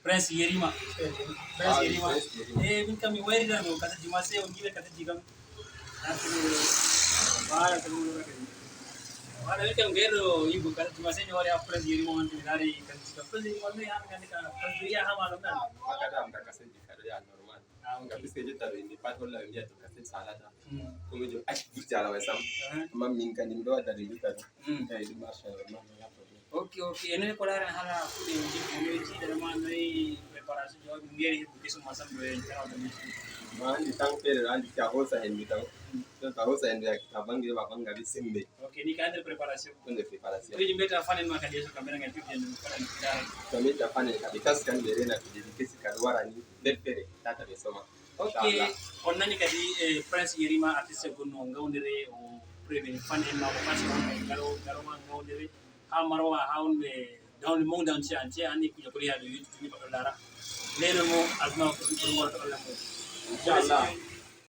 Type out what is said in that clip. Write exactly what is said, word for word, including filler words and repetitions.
Prince Yerima. Prince Yerima. Eh, min kam mi wayri ɗo kasetji ma, sey on ngiɗa kasetji kam. Wala, wala, min kam gayɗo yiɗugo kasetji ma, sey mi wari haa Prince Yerima on, mi laari kasetji kam. Prince Yerima on, mi haa mi gandi ka, kasetji ya haa ma ɗon nan. Makata am ka kasetji ka ɗo ya normal. Ah, ok. Ngam puisque jotta ɓe inde pat holla ɓe mbiya to kaset salata. Mm. Ko mi jo acci burti hala may sam. Aha. Amma min kadi mi ɗo wadda ɗum jotta ɗum. Mm. Tawi ɗum marcha normal, wala problème. Ok, ok. E noy ko laarani hala kuɗe jikku, noy tiiɗere ma, noy préparation, jo, mi ngeri heɓu keso ma sam ɗo en tawa ɗum. Ma andi tan feere, andi ta hosa hendu tan. Mm. Tan ta hosa hendu ya ta bangi ba banga bi sembe. Ok, ni ka nder préparation. Ko nder préparation. Ko yidi mbeta fanen ma kadi yeso kamera ngal tibbi en fanen dara. To mi ta fanen kadi kas kan ɓe rena kadi kesi kadi warani nder feere tata ɓe soma. Ok, inchallah. On nani kadi, eh, Prince Yerima artiste gonno ngawdere o premier fan en ma ko fasi on ngaro ngaro ma ngawdere ha Marowa ha on ɓe dans le monde entier entier anni kuja ko yaado YouTube ni ko lara. Leno mo aduna ko ko wala to Allah mo. Inchallah.